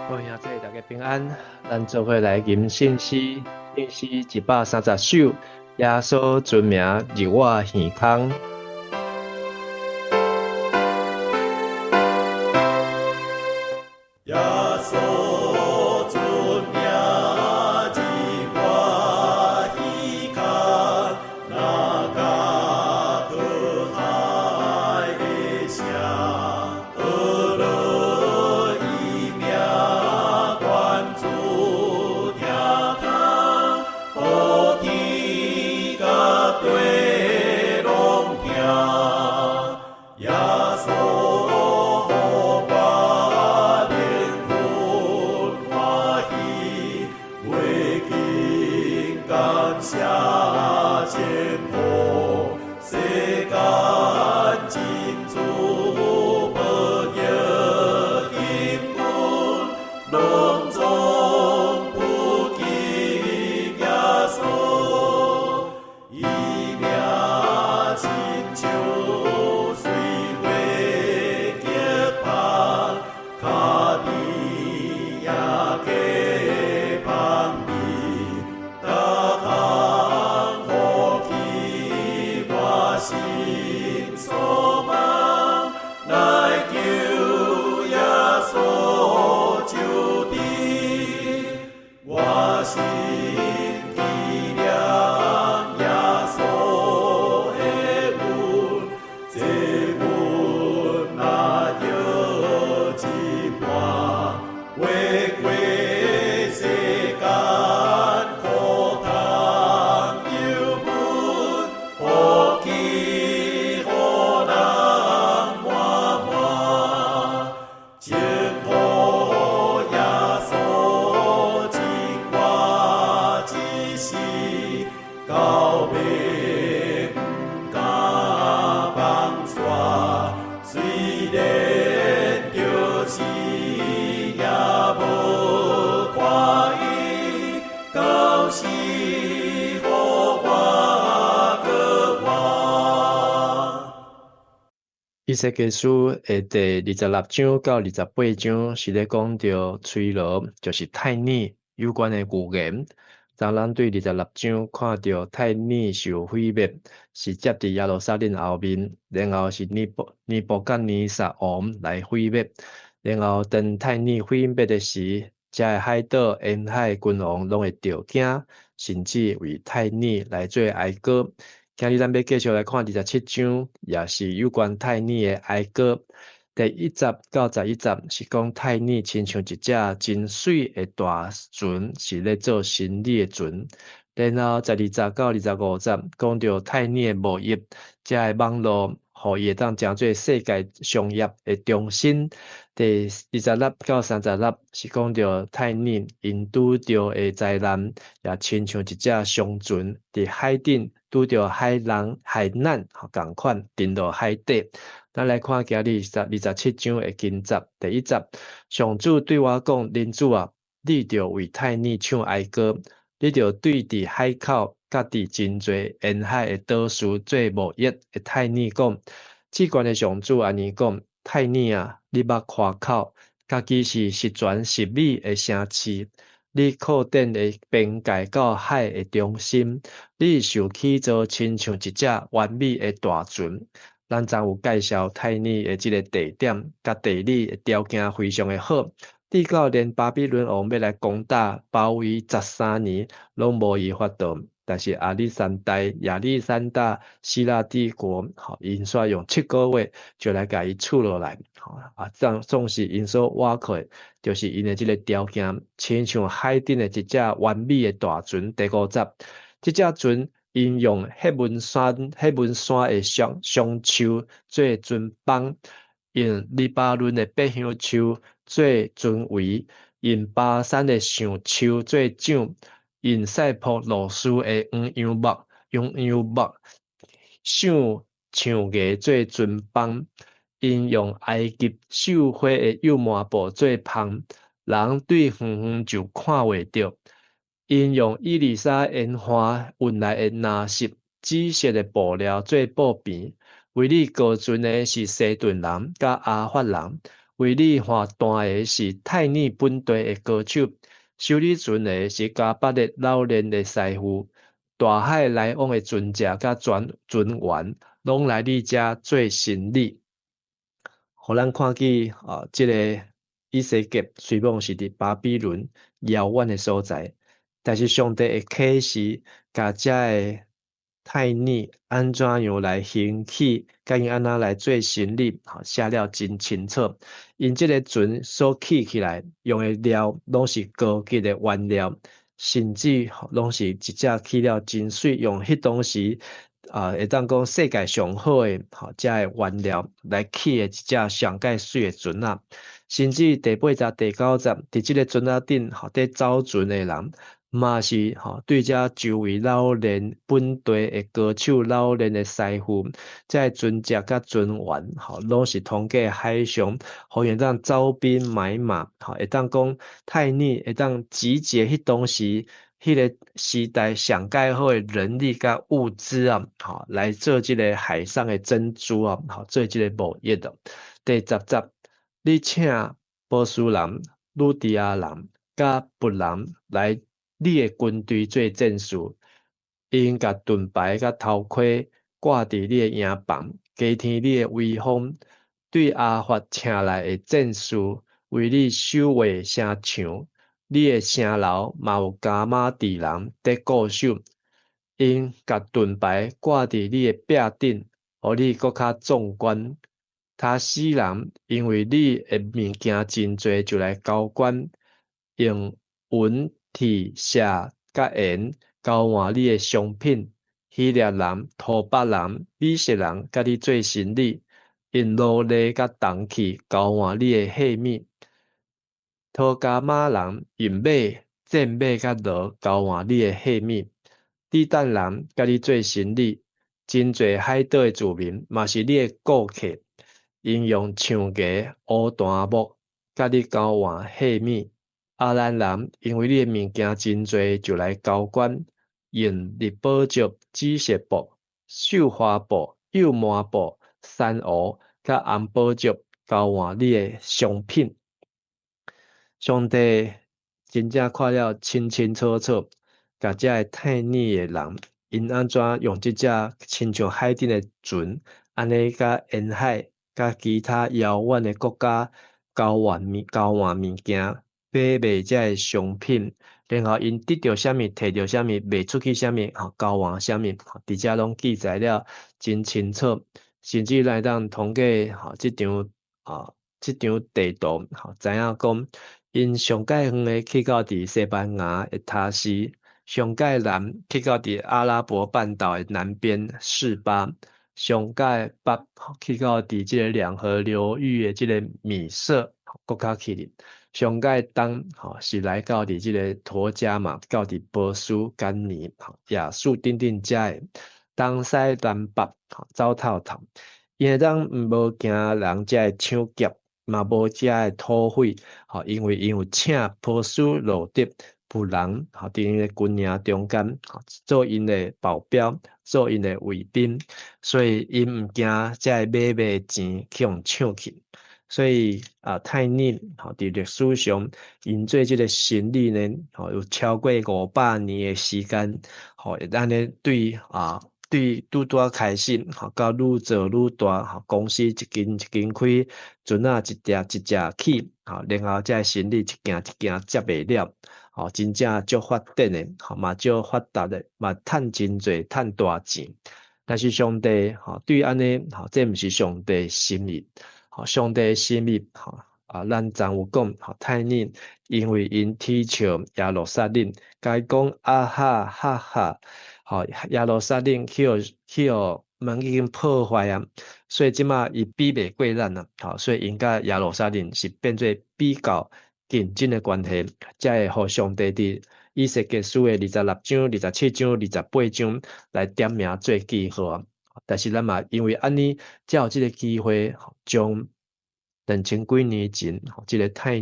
各位兄弟，大家平安。咱做伙來吟聖詩，聖詩130首，耶穌尊名入我耳空。耶穌尊名入我耳空，若甲倒海的聲，学落伊名，願主聽通，予天佮地攏聽。耶穌予我靈魂歡喜，袂禁感謝千福，世間真珠寶玉金銀，攏總不及耶穌。伊名親像水花激芳，跤蹄也加芳味，逐項予去我心所望，來求耶穌就佇我心紀念耶穌的恩，這阮若藥一半，活過世間苦痛憂悶，福氣予人滿滿，稱呼耶穌情我一世，到尾毋敢放煞。雖然著死也無看伊，到死予我閣活。以西結書的第26章到28章是咧講著推羅，就是泰爾有關的預言。當咱對26章看著泰爾受毀滅，是接佇耶路撒冷後面，然後是尼布甲尼撒王來毀滅，然後當泰爾毀滅的時，遮的海島沿海君王攏會著驚，甚至為泰爾來做哀歌。今日咱欲繼續來看27章，也是有關泰爾的哀歌。第1節到11節是講泰爾親像一隻真媠的大船，是咧做生理的船。然後12節到25節講著泰爾的貿易，遮的網路，予伊會當成做世界商業的中心。第26到36是講著泰爾𪜶拄著的災難，也親像一隻商船佇海頂拄著海浪、海難，仝款沉落海底。咱來看今日27章的經節，第1節，上主對我講：人子啊，你著為泰爾唱哀歌，你著對佇海口佮佇真濟沿海的島嶼做貿易的泰爾講：至懸的上主按呢講：泰爾啊，你捌誇口，家己是十全十美的城市，你擴展的邊界到海的中心，你受起造親像一隻完美的大船。咱昨有介紹泰爾的這个地點佮地理的條件非常的好，直到連巴比倫王欲來攻打包圍13年，攏無伊法度。但是亞歷山大、亞歷山大希臘帝國，吼，𪜶煞用7個月就來共伊取落來，吼啊，這總是𪜶所倚靠的，就是𪜶的這个條件，親像海頂的一隻完美的大船。第5節，這隻船𪜶用黑文山的松樹做船枋，用黎巴嫩的百香樹做船桅，用巴珊的橡樹做槳，用塞浦路斯的黃楊木、黃楊木橡橡牙做船枋，𪜶用埃及繡花的幼麻布做帆，人對遠遠就看袂著。𪜶用以利沙煙花運來的藍色、紫色的布料做布棚。為你高船的是西頓人佮亞法人，為你換單的是泰爾本地的高手，修理船的是迦百列老練的師傅，大海來往的船隻佮船船員，攏來你遮做生理。予咱看見啊，這个以西結雖罔是佇巴比倫遙遠的所在，但是上帝會啟示，共遮个泰爾按怎樣來興起，佮𪜶按怎來做生理，寫了真清楚。𪜶這个船所起起來用的料，攏是高級的原料，甚至攏是一隻起了真媠，用彼當時啊，會當講世界上好的吼，遮个原料來起的一隻上蓋媠的船仔。甚至第八節、第九節，佇這个船仔頂吼，佇走船的人，嘛是吼對遮周圍老練本地的高手、老練的師傅，遮个船隻佮船員吼，攏是通過海上，予𪜶當招兵買馬，吼，會當講泰爾會當集結彼當時彼个時代上蓋好的人力佮物資啊，吼，來做這个海上的珍珠啊，吼，做這个貿易的。第十節，你請波斯人、呂底亞人、佮弗人來你的軍隊做戰士，𪜶共盾牌佮頭盔掛佇你的營房，加添你的威風。對亞法請來的戰士為你守衛城牆，你的城樓嘛有迦瑪底人佇固守。𪜶共盾牌掛佇你的壁頂，予你閣較壯觀。他施人因為你的物件真濟，就來交關，用銀、鐵、錫佮鹽交換你的商品。希臘人、圖巴人、米設人佮你做生理，用奴隸佮銅器交換你的貨物。陀迦瑪人用馬、戰馬佮驢交換你的貨物。底但人佮你做生理，真濟海島的住民嘛是你的顧客，𪜶用象牙、烏檀木佮你交換貨物。亞蘭人因為你的物件真濟，就來交關，用綠寶石、紫色布、繡花布、幼麻布、珊瑚佮紅寶石交換你的商品。上帝真正看了清清楚楚，共遮个泰爾的人，𪜶按怎用這隻親像海頂的船，按呢佮沿海、佮其他遙遠的國家交換物件，買賣遮个商品，然後𪜶得著啥物，提著啥物，賣出去啥物，吼，交換啥物，佇遮攏記載了真清楚。甚至咱會當通過吼這張地圖，吼，知影講𪜶上蓋遠的去到佇西班牙的他施，上蓋南去到佇阿拉伯半島的南邊示巴，上蓋北去到佇這个兩河流域的這个米設閣較去哩。上蓋東吼是來到佇這个陀迦瑪，到佇波斯、干尼、亞述等等遮的東西南北走透透，𪜶會當無驚人遮的搶劫，嘛無遮的土匪，吼，因為𪜶有請波斯、羅得、弗人，吼，佇𪜶的軍營中間，做𪜶的保鏢，做𪜶的衛兵，所以𪜶毋驚遮的買賣錢去予搶去。所以啊，泰爾吼佇歷史上，𪜶做這个生理呢，吼有超過500年的時間，吼會按呢對啊，對拄拄仔開始，吼到愈做愈大，吼公司一間一間開，船仔一隻一隻起，吼然後這个生理一件一件接袂了，吼真正足發展的，吼嘛足發達的，嘛趁真濟，趁大錢。但是上帝吼對按呢，吼這毋是上帝心意。上帝心意，吼啊，咱昨有講，吼泰爾因為𪜶恥笑耶路撒冷，共伊講啊哈哈哈，吼耶路撒冷去予門已經破壞啊，所以這馬伊比袂過咱啊，吼，所以𪜶佮耶路撒冷是變做比較競爭的關係，才會予上帝佇以西結書的26章、27章、28章來點名做記號。但是咱嘛因為按呢，才有這个機會將兩千幾年前，這个泰爾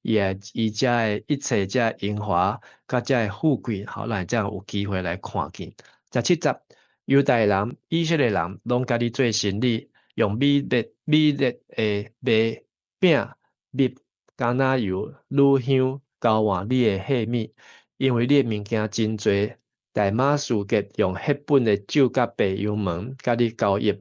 伊的伊遮的一切遮榮華，佮遮的富貴，吼，咱會才有機會來看見。17節，猶大人、以色列人攏佮你做生理，用米列米列的馬。餅、蜜、橄欖油、乳香交換你的貨物，因為你的物件真濟。大馬士革用血本的酒佮白羊毛佮你交易，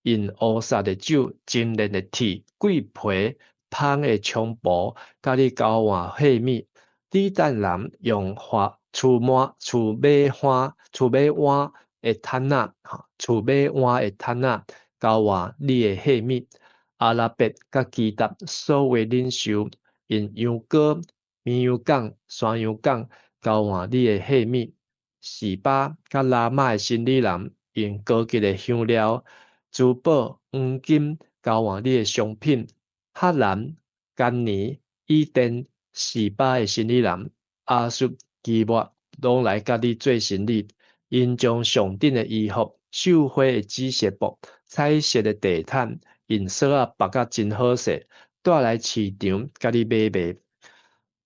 用烏撒的酒、精煉的鐵、桂皮、芳的菖蒲佮你交換貨物。底但人用花儲馬儲馬花儲馬碗的毯仔，儲馬碗的毯仔交換你的貨物。亞拉伯佮基達所有領袖用羊羔、綿羊犅、山羊犅交換你的貨物。示巴佮拿瑪的生理人用高級的香料、珠寶、黃金交換你的商品。哈蘭、甘尼、以甸、示巴的生理人、亞述、基抹攏來佮你做生理。𪜶將上等的衣服、繡花的紫色布、彩色的地毯，用索仔縛甲真好勢，帶來市場佮你買賣。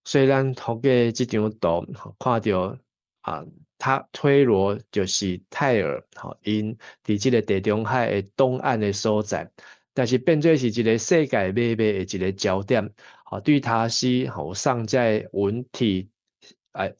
所以咱透過這張圖看著啊，他推羅就是泰爾，吼，𪜶佇這個地中海的東岸的所在，但是變做是一個世界買賣的一個焦點，吼，對他施吼送這个銀鐵，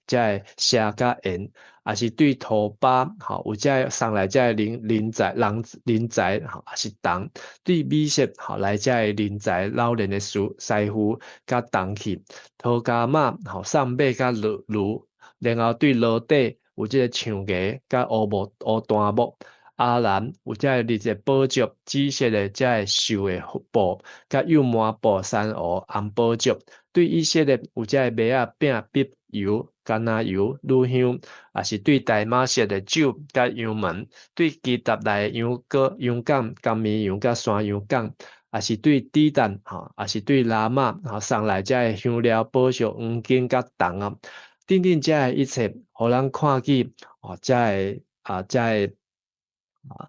這个錫佮鹽，抑是對塗巴，吼有這個送來這個人人才人人才，吼，抑是銅，對米設吼來這個人才老練的師師傅佮銅器，陀迦瑪吼送馬佮驢驢，然後對羅底有這個象牙佮烏木烏檀木，亞蘭有這個綠色寶石、紫色的這個繡的布，佮幼麻布、珊瑚、紅寶石。對以色列有這個麥仔餅、蜜油、橄欖油、乳香，抑是對大馬色的酒佮羊毛，對基達來的羊羔、羊犅、公綿羊佮山羊犅，抑是對底但吼，抑是對拿瑪吼送來這個香料、寶石、黃金佮銅啊，等等這个一切，予咱看見哦，這个啊，這个啊，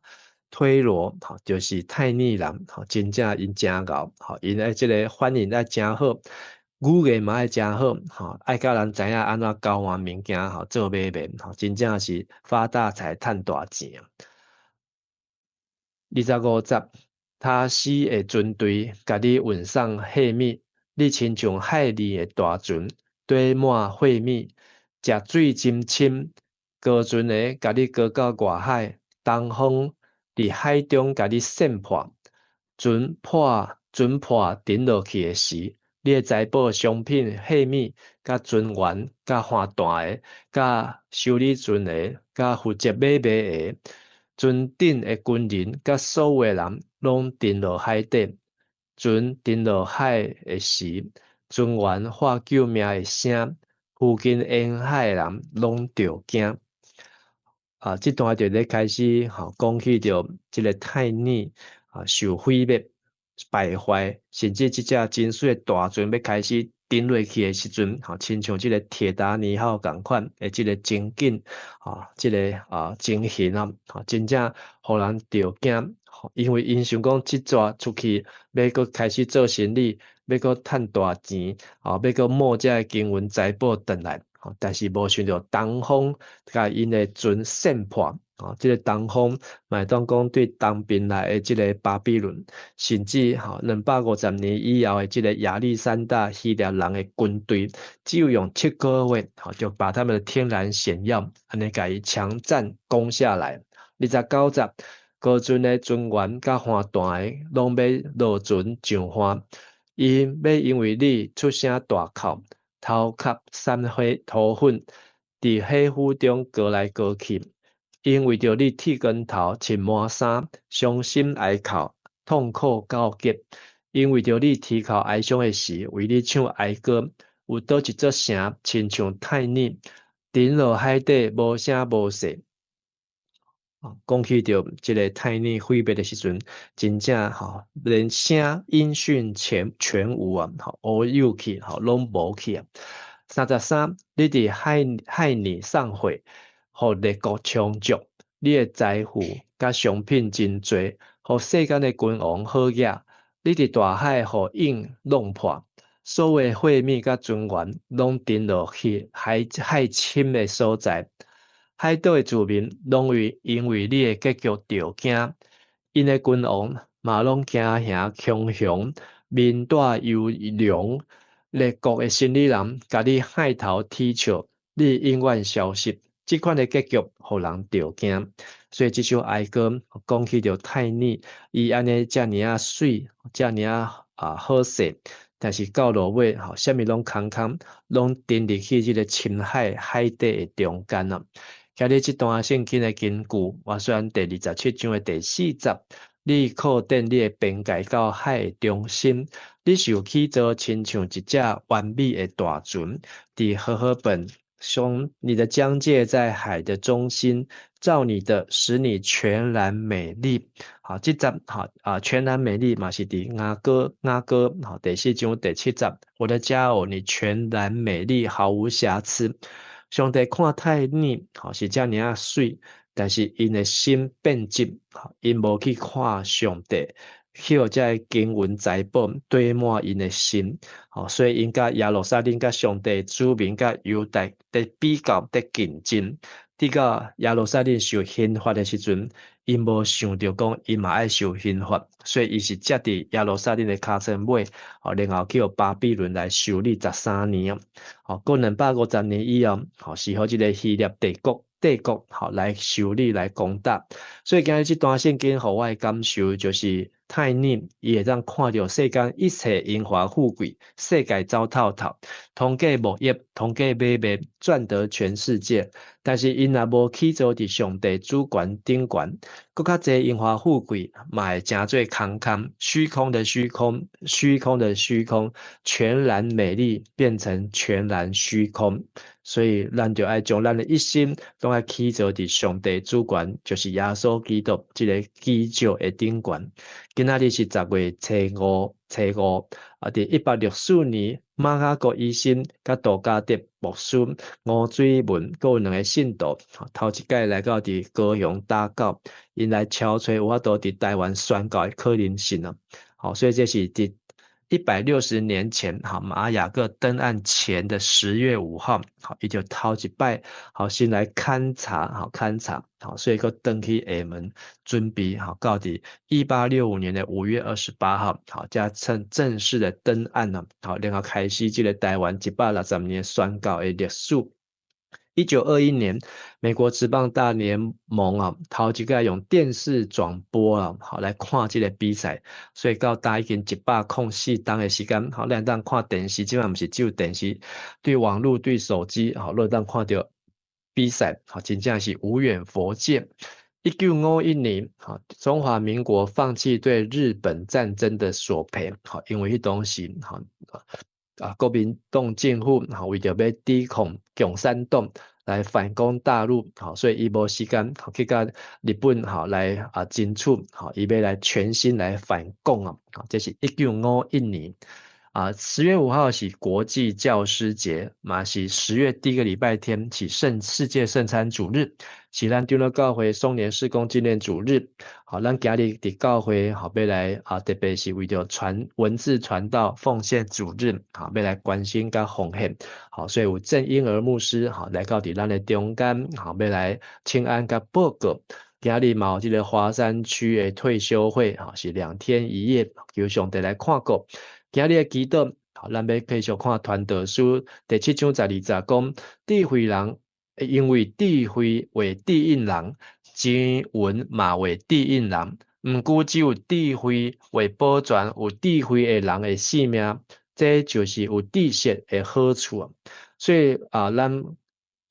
推羅吼，就是泰爾人吼，真正𪜶誠𠢕吼，𪜶的這个反應愛誠好，語言嘛愛誠好，吼，愛共人知影按怎交換物件吼，做買賣吼，真正是發大財、趁大錢。25節，他施的船隊共你運送貨物，你親像海裡的大船，堆滿貨物，食水真深，高船的共你擱到外海，東風佇海中共你扇破，船破船破沉落去的時，你的財寶、商品、貨物、佮船員、佮帆彈的、佮修理船的、佮負責買賣的、船頂的軍人、佮所有的人，攏沉落海底。船沉落海的時，船員喊救命的聲，附近沿海的人攏著驚。啊，這段就咧開始吼講起著這個泰爾啊受毀滅、敗壞，甚至這隻真媠的大船欲開始沉落去的時陣，吼，親像這個鐵達尼號仝款的這個情景，啊，這個啊情形啊，吼，真正予人著驚，因為𪜶想講這逝出去，欲閣開始做生理，欲閣趁大錢，啊，欲閣募這個金銀財寶轉來，但是無想著東風共𪜶的船扇破，啊，這個東風嘛會當講對東邊來的這個巴比倫，甚至吼250年以後的這個亞歷山大希臘人的軍隊，只有用7個月，吼就把他們的天然險要按呢共伊強佔攻下來。29節，高船的船員佮帆彈的，攏欲落船上岸，𪜶欲因為你出聲大哭，頭殼散火塗粉，佇火釜中熬來熬去。𪜶為著你剃光頭、穿麻衫，傷心哀哭，痛苦到極。𪜶為著你啼哭哀傷的時，為你唱哀歌。有佗一座城，親像泰爾，沉落海底，無聲無息。講起著這個泰爾毀滅的時陣，真正吼連聲音訊全全無啊，吼烏有去，吼攏無去啊。33，你佇海海爾送貨，予列國充足，你的財富佮商品真濟，予世間的君王好額。你佇大海予湧弄破，所有貨物佮船員攏沉落去海海深的所在。海島的住民攏為因為你的結局著驚，𪜶的君王嘛攏驚嚇恐惶，面帶憂容，列國的新女人，共你害頭啼笑，你永遠消失。這款的結局，予人著驚。所以這首哀歌講起著泰爾，伊按呢遮爾仔媠，遮爾仔啊好勢，但是到落尾吼，啥物攏空空，攏沉入去這个深海海底的中間啊。今日這段聖經的根據，我選第二十七章的第四節，你擴展你的邊界到海的中心，你受起造親像一隻完美的大船，佇和合本說，你的疆界在海的中心，造你的使你全然美麗。好，這節好啊，全然美麗嘛是佇雅歌雅歌好第四章第七節，我的佳偶，你全然美麗，毫無瑕疵。上帝看泰爾，吼是遮爾仔媠，但是𪜶的心變質，𪜶無去看上帝，予這个金銀財寶堆滿𪜶的心，吼，所以𪜶佮耶路撒冷、佮上帝子民、佮猶大佇比較、佇競爭，直到耶路撒冷受刑罰的時陣，𪜶無想著講𪜶嘛愛受刑罰，所以伊是接佇耶路撒冷的尻川尾，吼，然後去予巴比倫來修理13年，吼，過250年以後，吼，是予這个希臘帝國，吼來修理來攻打，所以今日這段聖經予我的感受就是，泰爾伊會當看著世間一切榮華富貴，世界走透透，通過貿易，通過買賣賺得全世界，但是𪜶若無起造佇上帝主權頂懸，閣較濟榮華富貴，嘛會成做空空，虛空的虛空，虛空的虛空，全然美麗變成全然虛空。所以咱就愛將咱的一心攏愛起造佇上帝主權，就是耶穌基督這个基石的頂懸。今仔日是10月初五，初五啊！佇164年，馬雅各醫生佮杜嘉德牧師吳水文，閣有兩个信徒，頭一擺來到佇高雄打醮，𪜶來敲揣有法度佇台灣宣教的可能性啊！好，所以這是佇160年前，哈馬雅各登岸前的10月5號，好，伊就頭一擺，好先來勘察，好勘察，好，所以閣轉去廈門準備，好到佇1865年的5月28號，好，才正正式的登岸了，好，然後開始這个台灣160年宣教的歷史。1921年，美國職棒大聯盟啊，頭一擺用電視轉播啊，好來看這个比賽，所以到今已經104冬的時間，好，咱當看電視，這擺毋是只有電視，對網路、對手機，好，攏當看著比賽，好，真正是無遠弗屆。1951年，好，中華民國放棄對日本戰爭的索賠，好，因為彼當時，好啊，國民黨政府吼為著欲抵抗共產黨來反攻大陸，吼，所以伊無時間去佮日本吼來啊爭取，吼，伊欲來全心來反共啊，這是1951年。啊，10月5號是國際教師節，嘛是10月第一個禮拜天是世界聖餐主日，是咱長老教會松年事工紀念主日。好，咱今日佇教會好欲來啊，特別是為著傳文字傳道奉獻主日，好欲來關心佮奉獻。好，所以有鄭嬰兒牧師好來到佇咱的中間，好欲來請安佮報告。今日嘛有這个華山區的退修會，吼是2天1夜，求上帝來看顧。今日的祈禱，好，咱欲繼續看傳道書第七章12節講，智慧人因為智慧會治應人，金銀嘛會治應人。毋過只有智慧會保全有智慧的人的性命，這就是有知識的好處。所以啊，咱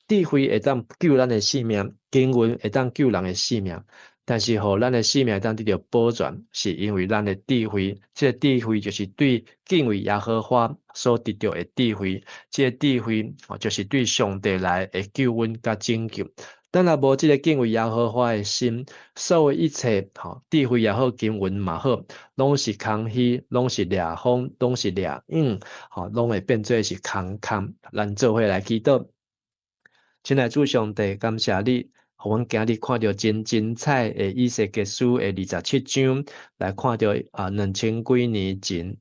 智慧會當救咱的性命，金銀會當救人的性命。但是，予咱的性命會當得著保全，是因為咱的智慧。這个智慧就是對敬畏耶和華所得著的智慧。這个智慧就是對上帝來的救恩佮拯救。咱若無這个敬畏耶和華的心，所有一切吼智慧也好，金銀嘛好，攏是空虛，攏是掠風，攏是掠影，吼，攏會變做是空空。咱做伙來祈禱，親愛主上帝，感謝你。予阮今日看著真精彩的以西結書的二十七章，來看著啊兩千幾年前，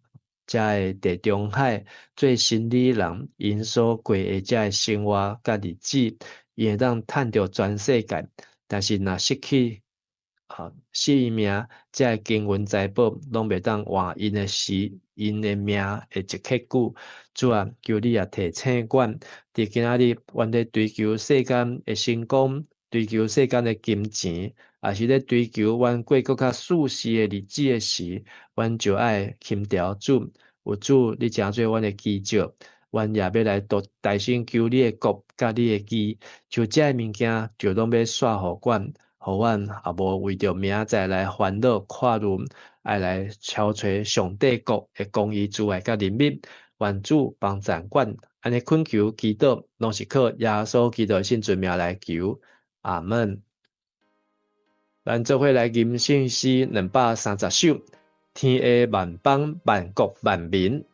遮个地中海做生理人𪜶所過的遮个生活佮日子，伊會當趁著全世界，但是若失去啊性命，遮个金銀財寶攏袂當換𪜶的時 𪜶的命會一刻久。主啊，求你也提醒阮，佇今仔日，阮咧追求世間的成功，追求世間的金錢，抑是咧追求阮過閣較舒適的日子的時，阮就愛輕調主，有主你成做阮的基石，阮也欲來大聲求你的國佮你的義，像這个物件就攏欲煞予阮，予阮也無為著明仔載來煩惱看慮，愛來搜揣上帝國的公義慈愛佮憐憫，願主幫贊阮，按呢懇求祈禱，攏是靠耶穌基督的聖尊名來求，阿門。咱做伙來吟聖詩230首，天下萬邦萬國萬民。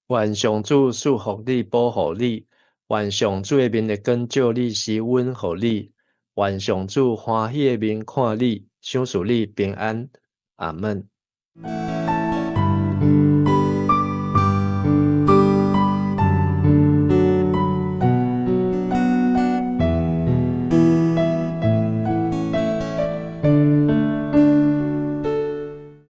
願上主賜福你，保護你；願上主的面會光照你，施恩予你；願上主歡喜的面看你，賞賜你平安。阿門。